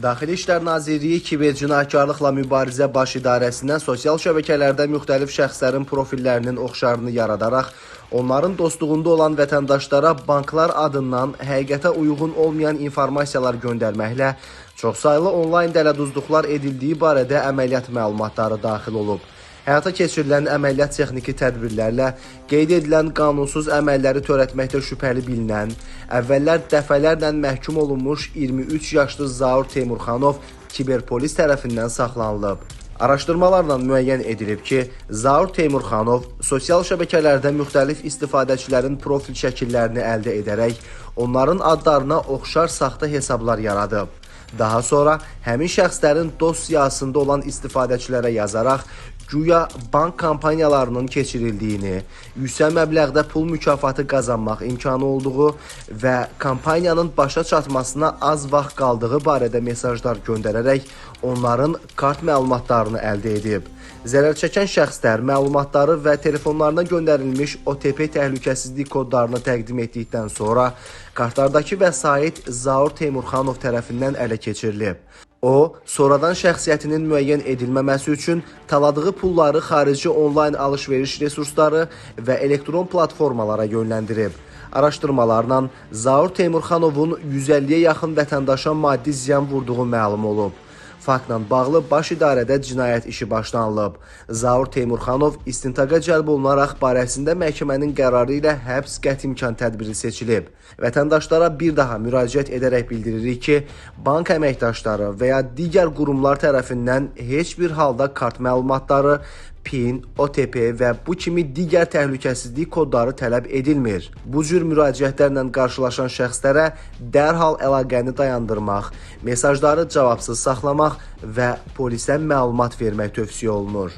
Daxili İşlər Nazirliyi Kibercinayətkarlıqla Mübarizə Baş İdarəsindən sosial şəbəkələrdə müxtəlif şəxslərin profillərinin oxşarını yaradaraq onların dostluğunda olan vətəndaşlara banklar adından həqiqətə uyğun olmayan informasiyalar göndərməklə çoxsaylı onlayn dələduzluqlar edildiyi barədə əməliyyat məlumatları daxil olub. Həyata keçirilən əməliyyat texniki tədbirlərlə qeyd edilən qanunsuz əməlləri törətməkdə şübhəli bilinən, əvvəllər dəfələrlə məhkum olunmuş 23 yaşlı Zaur Teymurxanov kiberpolis tərəfindən saxlanılıb. Araşdırmalarla müəyyən edilib ki, Zaur Teymurxanov sosial şəbəkələrdə müxtəlif istifadəçilərin profil şəkillərini əldə edərək onların adlarına oxşar saxta hesablar yaradıb. Daha sonra həmin şəxslərin dost siyahısında olan istifadəçilərə yazaraq güya bank kampaniyalarının keçirildiyini, yüksək məbləğdə pul mükafatı qazanmaq imkanı olduğu və kampaniyanın başa çatmasına az vaxt qaldığı barədə mesajlar göndərərək onların kart məlumatlarını əldə edib. Zərər çəkən şəxslər məlumatları və telefonlarına göndərilmiş OTP təhlükəsizlik kodlarını təqdim etdikdən sonra kartlardakı vəsait Zaur Teymurxanov tərəfindən ələ keçirilib. O, sonradan şəxsiyyətinin müəyyən edilməməsi üçün taladığı pulları xarici onlayn alış-veriş resursları və elektron platformalara yönləndirib. Araşdırmalarla Zaur Teymurxanovun 150-yə yaxın vətəndaşa maddi ziyan vurduğu məlum olub. Faktla bağlı Baş İdarədə cinayət işi başlanılıb. Zaur Teymurxanov istintaqa cəlb olunaraq barəsində məhkəmənin qərarı ilə həbs qəti imkan tədbiri seçilib. Vətəndaşlara bir daha müraciət edərək bildiririk ki, bank əməkdaşları və ya digər qurumlar tərəfindən heç bir halda kart məlumatları, PIN, OTP və bu kimi digər təhlükəsizlik kodları tələb edilmir. Bu cür müraciətlərlə qarşılaşan şəxslərə dərhal əlaqəni dayandırmaq, mesajları cavabsız saxlamaq və polisə məlumat vermək tövsiyə olunur.